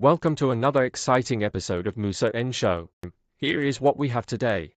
Welcome to another exciting episode of Musa N Show. Here is what we have today.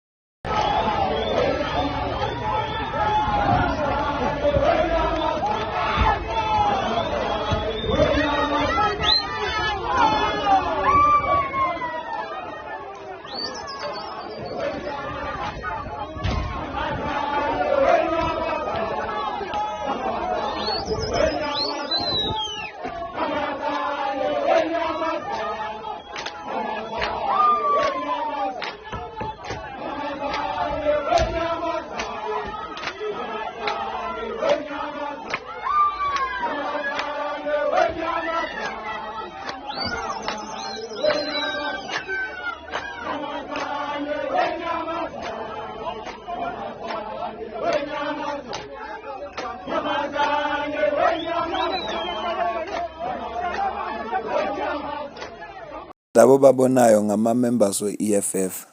Labo babonayo ngama-members we-EFF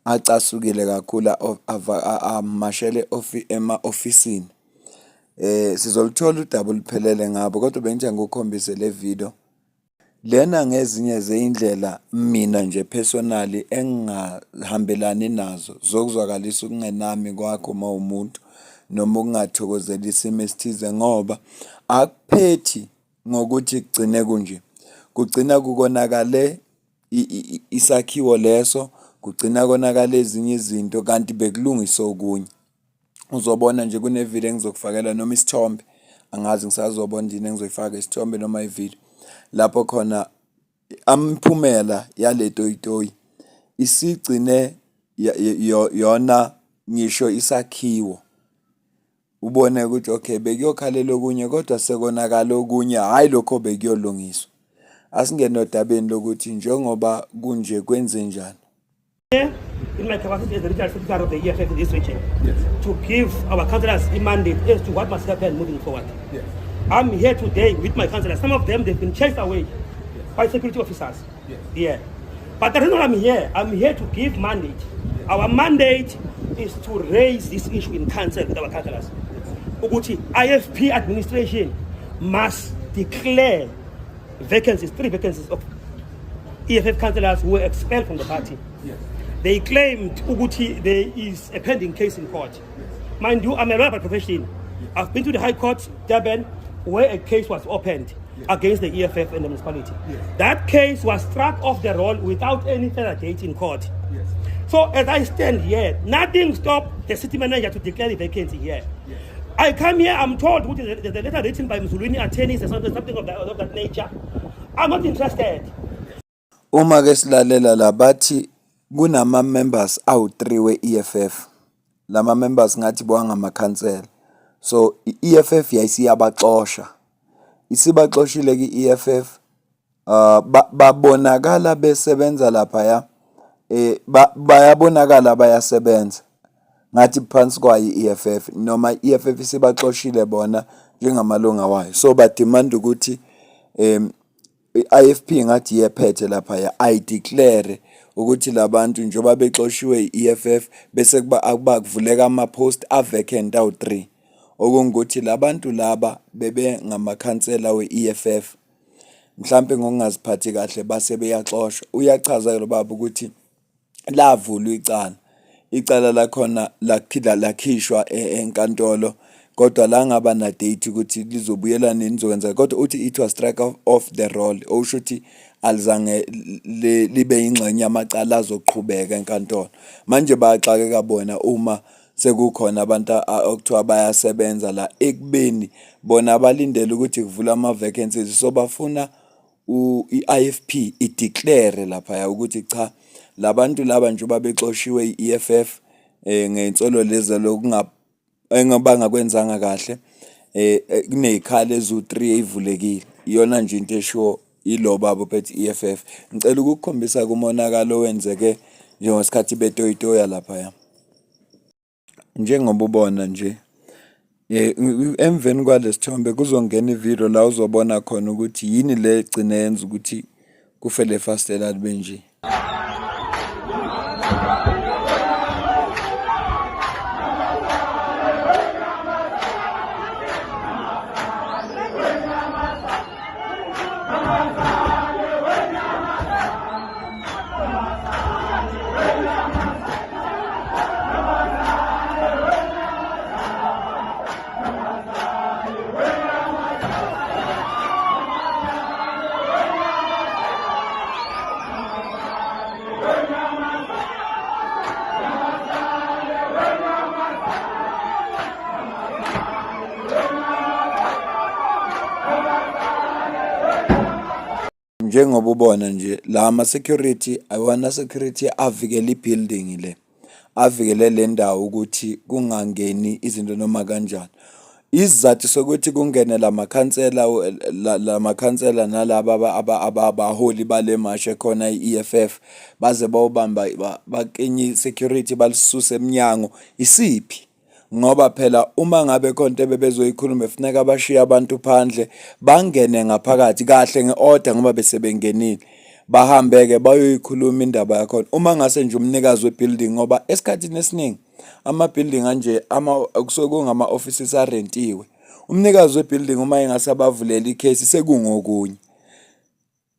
acasukile kakhulu amashele ema-ofisini. Sizoluthola udaba oluphelele ngabo kodwa bengithi ngikukhombise le video. Lena ngezinye zey'ndlela mina nje personally engingahambelani nazo zokuzwakalisa ukungenami kwakho uma uwumuntu noma ukungathokozeli isimo esithize ngoba akuphethi ngokuthi kugcine kunje. Kugcina kukonakale isakhiwo leso, kugcina konakale ezinye izinto kanti bekulungiswa okunye. Uzobona nje kune-video engizokufakela noma isithombe, angazi ngisazobona yini engizoyifaka isithombe noma i-video. Lapho khona imiphumela yale toyitoyi isigcine yona ngisho isakhiwo. Ubone ukuthi okay bekuyokhalela okunye kodwa sekonakala okunye, hhayi lokho bekuyolungiswa. Asingene odabeni lokuthi njengoba kunje kwenzenjani. In my capacity as the regional secretary of the EFF in this region, to give our councillors a mandate as to what must happen moving forward. I'm here today with my councillors. Some of them, they've been chased away by security officers. Yeah. But the reason I'm here to give mandate. Our mandate is to raise this issue in council with our councillors. Ukuthi IFP administration must declare vacancies, 3 vacancies of EFF councillors who were expelled from the party. They claimed ukuthi there is a pending case in court. Mind you, I'm a lawyer by profession. I've been to the High Court, Durban, where a case was opened against the EFF and the municipality. That case was struck off the roll without any further date in court. So as I stand here, nothing stopped the city manager to declare the vacancy here. I come here, I'm told there's a letter written by Mzulwini attorneys or something of that nature. I'm not interested. Uma ke silalela la bathi kunama members awu-3 we-EFF. Lama members ngathi bongamakhansela. So i-EFF yayisiyabaxosha. Isibaxoshile ki-EFF babonakala besebenza laphaya, bayabonakala bayasebenza. Ngathi phansi kwayo i-EFF noma i-EFF isibaxoshile bona njengamalunga wayo. So ba demand ukuthi i-IFP ngathi iyephethe laphaya ayi-declare ukuthi labantu njengoba bexoshiwe i-EFF bese kuba kuvuleka ama-post a-vacant awu-3. Okungukuthi labantu laba bebe ngamakhansela we-EFF mhlambe ngokungaziphathi kahle base beyaxoshwa. Uyachaza lo baba ukuthi lavulwa icala, icala lakhona lakhishwa enkantolo kodwa la ngaba na date ukuthi lizobuyela nini lizokwenzeka, kodwa uthi it was struck off the roll, okusho ukuthi alizange libe ingxenye yamacala azoqhubeka enkantolo. Manje bayaxakeka bona uma sekukhona abantu okuthiwa bayasebenza la ekubeni bona balindele ukuthi kuvulwe ama-vacancies, so bafuna i-IFP i-declare laphaya ukuthi cha labantu laba njengoba bexoshiwe i-EFF ngey'nsolo lezi engabangakwenzanga kahle, kuney'khala eziwu-3 ey'vulekile. Iyona nje into eshiwo ilo baba ophethe i-EFF. Ngicela ukukukhombisa kumonakalo owenzeke njengosikhathi betoyitoya laphaya. Njengoba ubona nje emveni kwalesithombe kuzongena ividiyo la uzobona khona ukuthi yini le egcine yenza ukuthi kufe le fastela libe nje. Njengoba ubona nje la ma-security iwona security avikela i-building le, avikele le ndawo ukuthi kungangeni izinto noma kanjani. Isizathu sokuthi kungene la makhansela la makhansela nalaba abaholi bale mashi ekhona i-E_F_F baze bayobamba bakinye i-security balisuse emnyango isiphi? Ngoba phela uma ngabe khona into ebebezoyikhuluma funeka bashiye abantu phandle bangene ngaphakathi kahle nge-order ngoba bese bengenile. Bahambe-ke bayoyikhuluma indaba yakhona. Uma ngase nje umnikazi we-building ngoba esikhathini esiningi ama-building anje kusuke kungama-offices arentiwe. Umnikazi we-building uma engase abavulele i-case sekungokunye.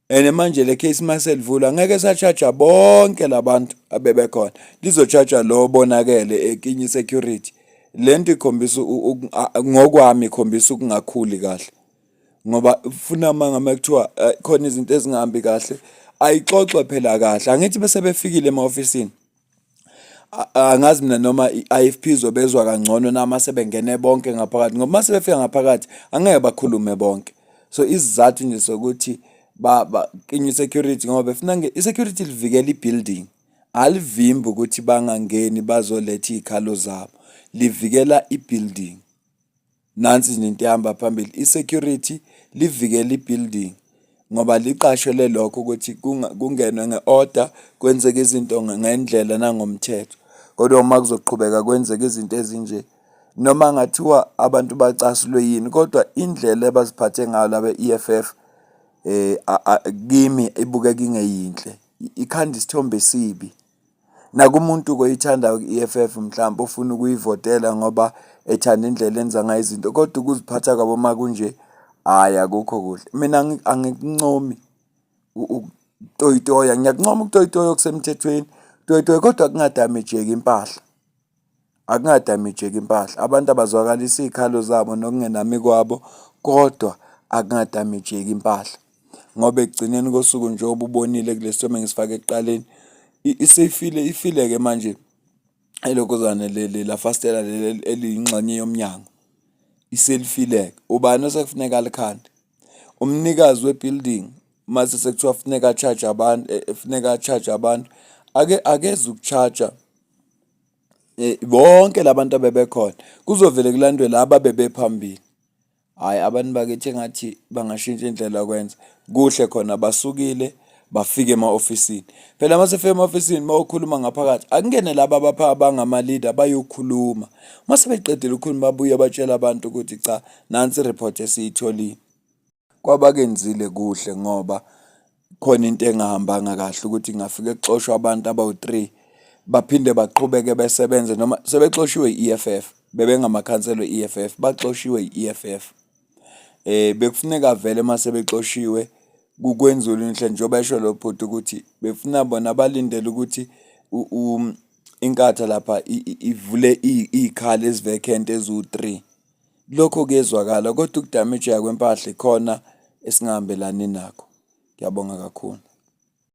And manje le case maselivulwa ngeke sa-charge bonke labantu abebekhona. Lizo-charge lo obonakele ekinye i-security. Lento ikhombisa ngokwami ikhombisa ukungakhuli kahle. Ngoba funa uma ngabe kuthiwa khona izinto ezingahambi kahle ayixoxwe phela kahle. Angithi bese befikile ema-ofisini. Angazi mina noma i-I_F_P izobezwa kangcono na mase bengene bonke ngaphakathi ngoba mase befika ngaphakathi angeke bakhulume bonke. So isizathu nje sokuthi bakinye i-security ngoba befuna i-security livikela i-building, alivimbi ukuthi bangangeni bazoletha iy'khalo zabo, livikela i-building. Nansi nje into ehamba phambili, i-security livikela i-building ngoba liqashelwe lokho ukuthi kungenwe nge-order kwenzeke izinto ngendlela nangomthetho. Kodwa uma kuzoqhubeka kwenzeke izinto ezinje, noma ngathiwa abantu bacasulwe yini kodwa indlela abaziphathe ngayo laba e-E_F_F kimi ibukeka ingeyinhle, ikhanda isithombe esibi. Nakumuntu-ke oyithandayo i-E_F_F mhlampe ofuna ukuyivotela ngoba ethanda indlela enza ngayo izinto kodwa ukuziphatha kwabo uma kunje, hhayi akukho kuhle. Mina angikuncomi ukutoyitoya, ngiyakuncoma ukutoyitoya okusemthethweni, toyitoya kodwa kungadamejeki impahla, akungadamejeki impahla. Abantu abazwakalise iy'khalo zabo nokungenami kwabo kodwa akungadamejeki impahla. Ngoba ekugcineni kosuku njengoba ubonile kule sithombe engisifake ekuqaleni, isifile ifile-ke manje elokhuzane lela fasitela leli eliyingxenye yomnyango, iselifile-ke. Ubani osekufuneka alikhande? Umnikazi we-building mase sekuthiwa funeka a-charge abantu, funeka a-charge abantu, ake akezuku-charge-a bonke la bantu abebekhona, kuzovele kulandwe laba abebephambili. Hhayi abantu bakithi engathi bangashintsha indlela yokwenza. Kuhle khona basukile bafika ema-ofisini. Phela uma sefika ema-ofisini bayokhuluma ngaphakathi, akungene laba abapha abangama-leader bayokhuluma. Uma sebeqedile ukukhuluma babuye batshele abantu ukuthi cha, nansi i-report esiyitholile. Kwabakenzile kuhle ngoba khona into engahambanga kahle ukuthi kungafike kuxoshwe abantu abawu-three baphinde baqhubeke besebenze noma sebexoshiwe i-E_F_F, bebengamakhansela we-E_F_F, baxoshiwe i-E_F_F. Bekufuneka vele uma sebexoshiwe kwenziwe inhlelo njengoba esho lo bhuti ukuthi befuna bona balindele ukuthi iNkatha lapha ivule iy'khala ezi-vacant eziwu-three. Lokho kuyezwakala kodwa ukudamejeka kwempahla ikhona esingahambelani nakho. Ngiyabonga kakhulu.